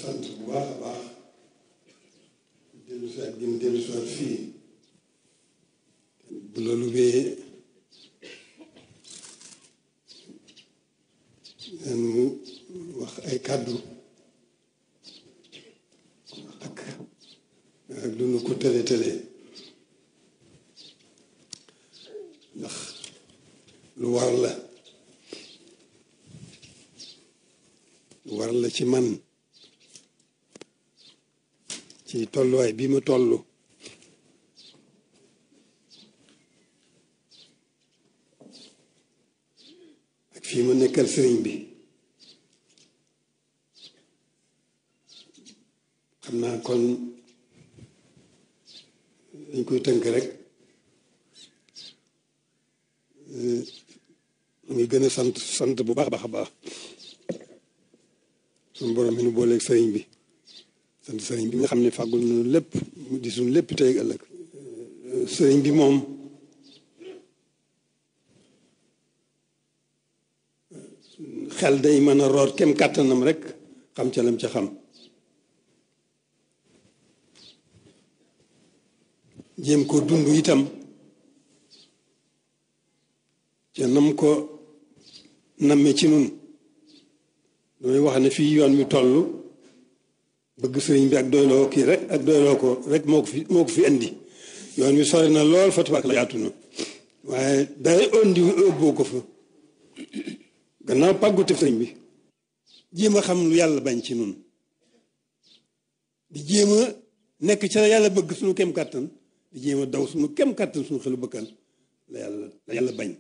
sant bu baax a baax dellu si ak gën dellu si waat fii bu loolu bee mu wax ay kàddu ak lu nu ko tële tële ndax lu war la ci man ci tolluwaay bi ma toll ak fii ma nekkal sëriñ bi xam naa kon dañ koy tënk rek mu ngi gën a sant bu baax a baax suñu borom mi nu booleeg sëriñ bi sant sëriñ bi nga xam ne fàggul na lépp di suñ lépp tey ëllëg sëriñ bi moom xel day mën a root kem kàttanam rek xam ca lam ca xam jéem ko dund itam ca nam ko namme ci nun damay wax ne fii yoon wi toll bëgg sëriñ bi ak doyloo kii rek ak doyloo ko rek moo ko fi indi yoon wi sori na lool fa tubaab la yaatu na waaye day indi ëbboo ko fa gannaaw pàggute sëriñ bi jéem a xam lu yàlla bañ ci nun di jéem a nekk ca yàlla bëgg suñu kem kàttan di jéem a daw suñu kem kàttan suñu xelu bëkkan la yàlla bañ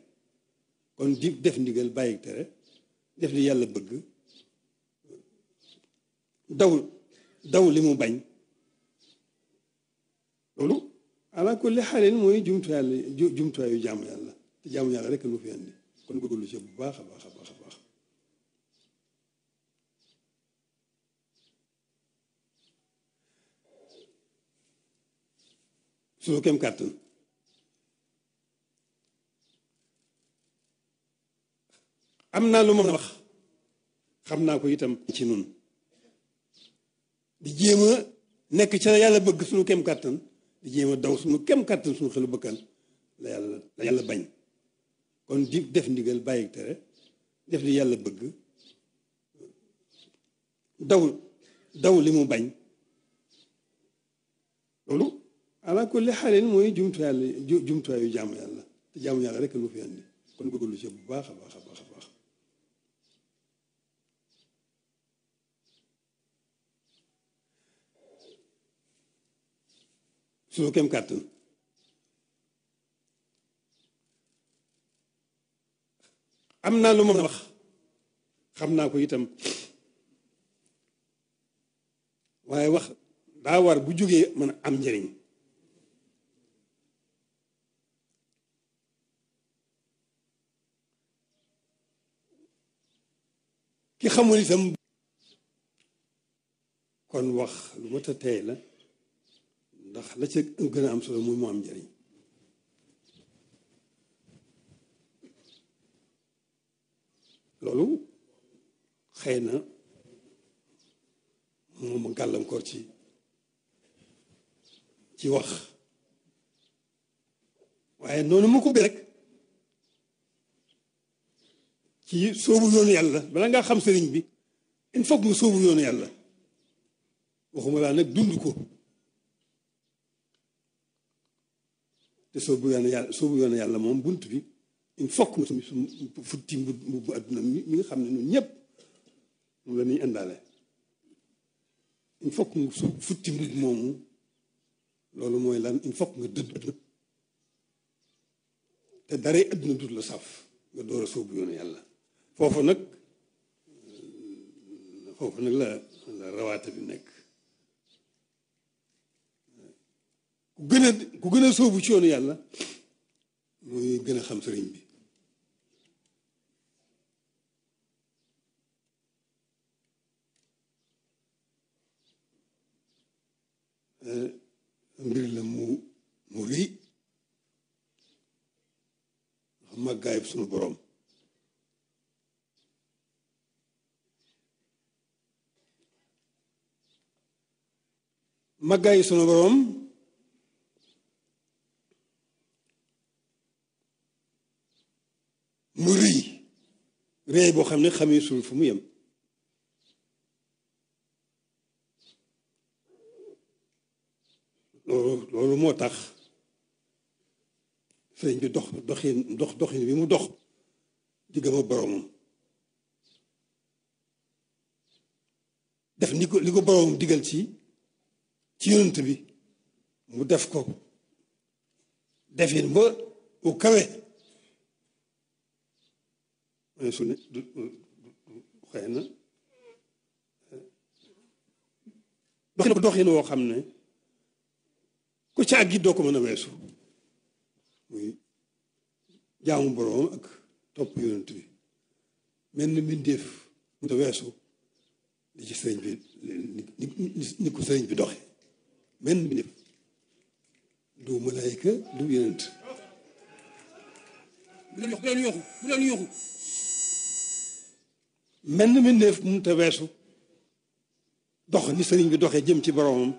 kon di def ndigal bàyyi tere def li yàlla bëgg daw li mu bañ loolu ala kulli xaalin mooy jumtuwaayu jaamu yàlla te jaamu yàlla rek lu fi andi kon góorgóorlu ci bu baax a baax a baax a baax suñu kem kàttan am naa lu ma wax xam naa ko itam ci nun di jéem a nekk ca yàlla bëgg suñu kem kàttan di jéem a daw suñu kem kàttan suñu xelu bëkkan la yàlla bañ kon di def ndigal bàyyi tere def li yàlla bëgg daw li mu bañ loolu ala kulli xaalin mooy jumtuwaayu jaamu yàlla te jaamu yàlla rek lu fi andi kon góorgóorlu ci bu baax a baax a baax a baax suñu kem kàttan am naa lu ma wax xam naa ko itam waaye wax daa war bu jógee mën a am njëriñ ki xamul itam kon wax lu mat a tey la ndax la ca gën a am solo muy mu am njëriñ loolu xëy na moom gàllankoor ci wax waaye noonu mu ko bi rek ci sóobu yoonu yàlla bala ngaa xam sëriñ bi il faut que nga sóobu yoonu yàlla waxuma laa nag dund ko te soobu yoonu yàlla moom bunt bi il faut que mu futti mbubb adduna mi nga xam ne ñun ñëpp moom la ñuy indaale il faut que mu futti mbubb moomu loolu mooy lan il faut que nga dëdd te daree adduna dut la saf nga door a soobu yoonu yàlla foofu nag la rawaate bi nekk ku gën a sóobu ci yoonu yàlla muy gën a xam sëriñ bi mbir la mu rëy màggaayub sunu boroom màggaayu sunu borom mu rëy boo xam ne xamee sul fu mu yem loolu moo tax sëriñ bi doxin bi mu dox diggam ak boromam def li ko boromam digal ci yonent bi mu def ko defin ba u kawe su ne xëy na doxin woo xam ne ku ca àgg doo ko mën a weesu muy jaamu boroom ak topp yonent bi mel ni mbindeef mu ta weesu li ci sëriñ bi ni ko sëriñ bi doxe mel ni mbindeef du malaayka du yonent bu leen yoxu mel ni mbindeef mu ta weesu dox ni sëriñ bi doxee jëm ci boroomam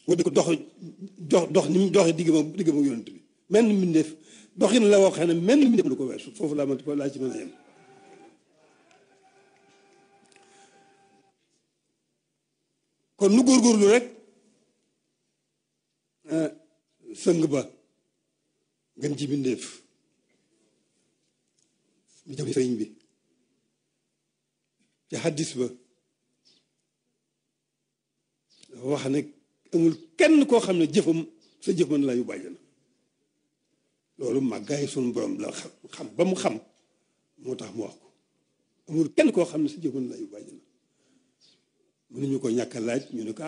mu di ko dox ni mu doxee digg ma yonent bi mel ni mbindeef doxin la woo xam ne mel ni mbindeef du ko weesu foofu laa ci mën a yem kon nu góorgóorlu rek sëng ba gën ci mbindeef mu jëm sëriñ bi ci xaddis ba dafa wax ne amul kenn koo xam ne jëfam sa jëf mën laa yóbbu àjjana loolu màggaay sunu borom la xam ba mu xam moo tax mu wax ko amul kenn koo xam ne sa jëf mën laa yóbbu àjjana mënuñu ko ñàkk a laaj ñu ne ko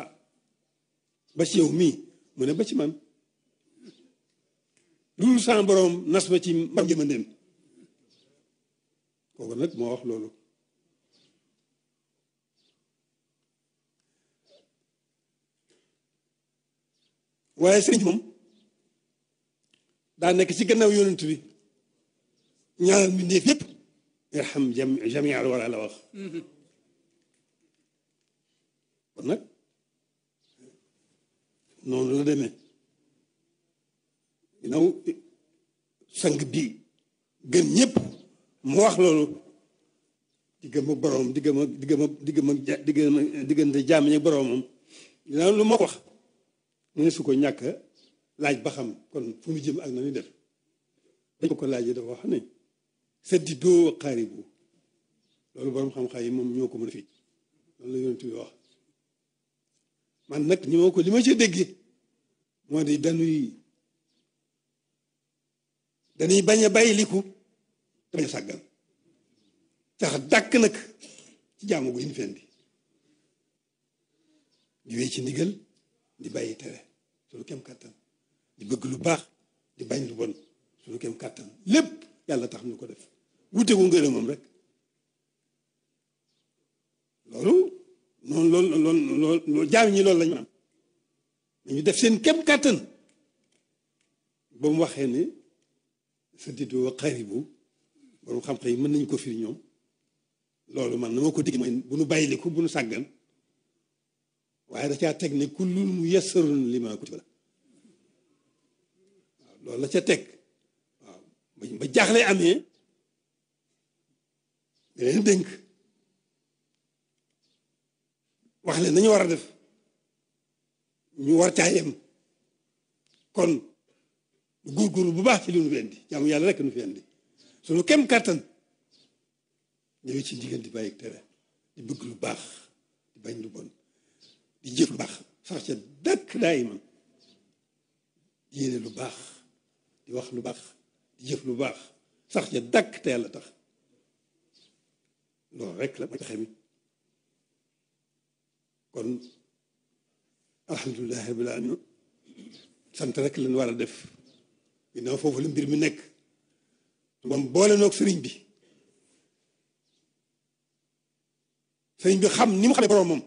ba ci yow mii mu ne ba ci man loolu sama borom nas ma ci mbam jëmandeem kooku nag moo wax loolu waaye sëriñ moom daa nekk ci gannaaw yonent bi ñaanal mbindeef yépp irham jamial wala la wax kon nag noonu la demee ginnaaw sang bi gën ñëpp mu wax loolu diggam ak boroom diggante jaam ñi ak boroomam ginnaaw lu ma wax mu ne su ko ñàkk laaj ba xam kon fu mu jëm ak na ñu def dañ ko laajee dafa wax ne seddi doo xaaribu loolu borom xam-xam yi moom ñoo ko mën a fii loolu la yonent bi wax man nag ñi ma ko li ma ci déggee moo di dañuy bañ a bàyyi liku te bañ a sàggan sax dàkk nag ci jaamu gu ñu fendi di wéy ci ndigal di bàyyi tere suñu kem kàttan di bëgg lu baax di bañ lu bon suñu kem kàttan lépp yàlla tax ñu ko def wute gu ngërëmam rek loolu noonu loolu jaam ñi loolu lañu am dañu def seen kem kàttan ba mu waxee ne sa didu xaribu borom xam-xam yi mën nañu ko firi ñoom loolu man na ma ko digg mooy bu nu bàyyili ko bu nu sàggan waaye da caa teg ne kullun muyassarun limaa kutiba la waaw loolu la ca teg waaw ba jaaxle amee da leen dénk wax leen nañu war a def ñu war caa yem kon góorgóorlu bu baax ci li nu fi indi jaamu yàlla rek nu fi indi sunu kem kàttan ñëwee ci ndigal di bàyyi tere di bëgg lu baax di bañ lu bon di jëf lu baax sax ca dàkk daay man di yéene lu baax di wax lu baax di jëf lu baax sax ca dàkk te yàlla tax loolu rek la ma taxe mi kon alhamdulilah rabbil alamin sant rek lañ war a def ginnaaw foofu la mbir mi nekk moom boole noog sëriñ bi xam ni mu xamee boroom moom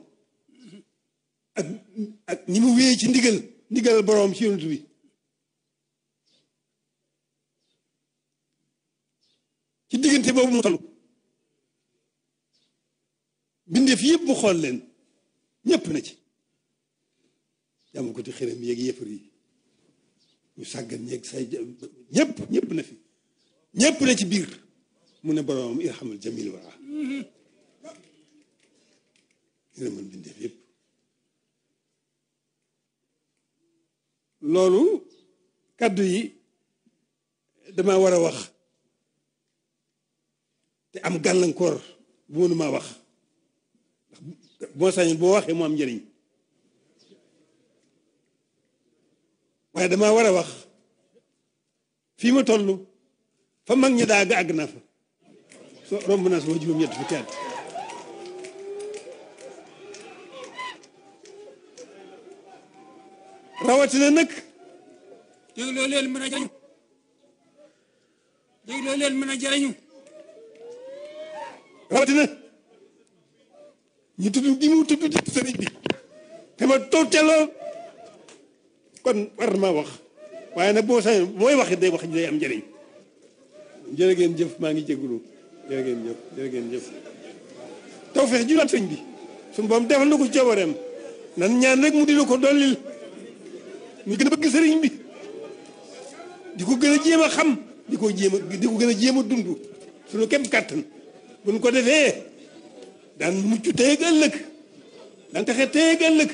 ak ni mu wéyee ci ndigal boroom ci yonent bi ci diggante boobu mu toll bindeef yëpp mu xool leen ñëpp na ci jàmm ko ti xërëm yeeg yëfar yi ñu sàggan ñeeg say ñëpp na fi ñëpp na ci biir mu ne boroomam irhamul jamil wara yërëmal bindeef yëpp loolu kàddu yi dama war a wax te am gàllankoor bu mënuma wax ndax boo sañoon boo waxee mu am njëriñ waaye dama war a wax fii ma toll fa mag ñi daa àgg naa fa so romb naa sama juróom-ñett fukki at rawatina nag dégloo leen mën a jariñu dégloo leen mën a jariñu rawatina ñu tudd gi mu tudd di sëriñ bi te ma toog ca lool kon war na maa wax waaye nag boo sañoon mooy wax day wax day am njëriñ jërë ngeen jëf maa ngi jégalu jërë ngeen jëf tawfeex ju laat sëñ bi suñu boom defal na ko ci coobareem nan ñaan rek mu dina ko dollil ñu gën a bëgg sëriñ bi di ko gën a jéem a xam di ko gën a jéem a dund suñu képp kàttan buñ ko defee daan mucc tey ak ëllëg daan taxe tey ak ëllëg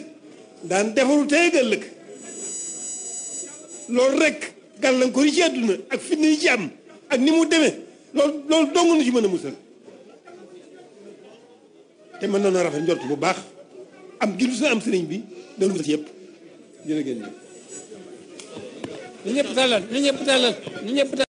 daan defaru tey ak ëllëg loolu rek gàllankoor yi ci àdduna ak fitna yi ci am ak ni mu demee loolu dong nu ci mën a musal te mën na rafet njort bu baax am gi lu sa am sëriñ bi danu ci yëpp jërë ngeen jëf. ni ñëpp tàllal ni ñëpp tàllal ni ñëpp tàllal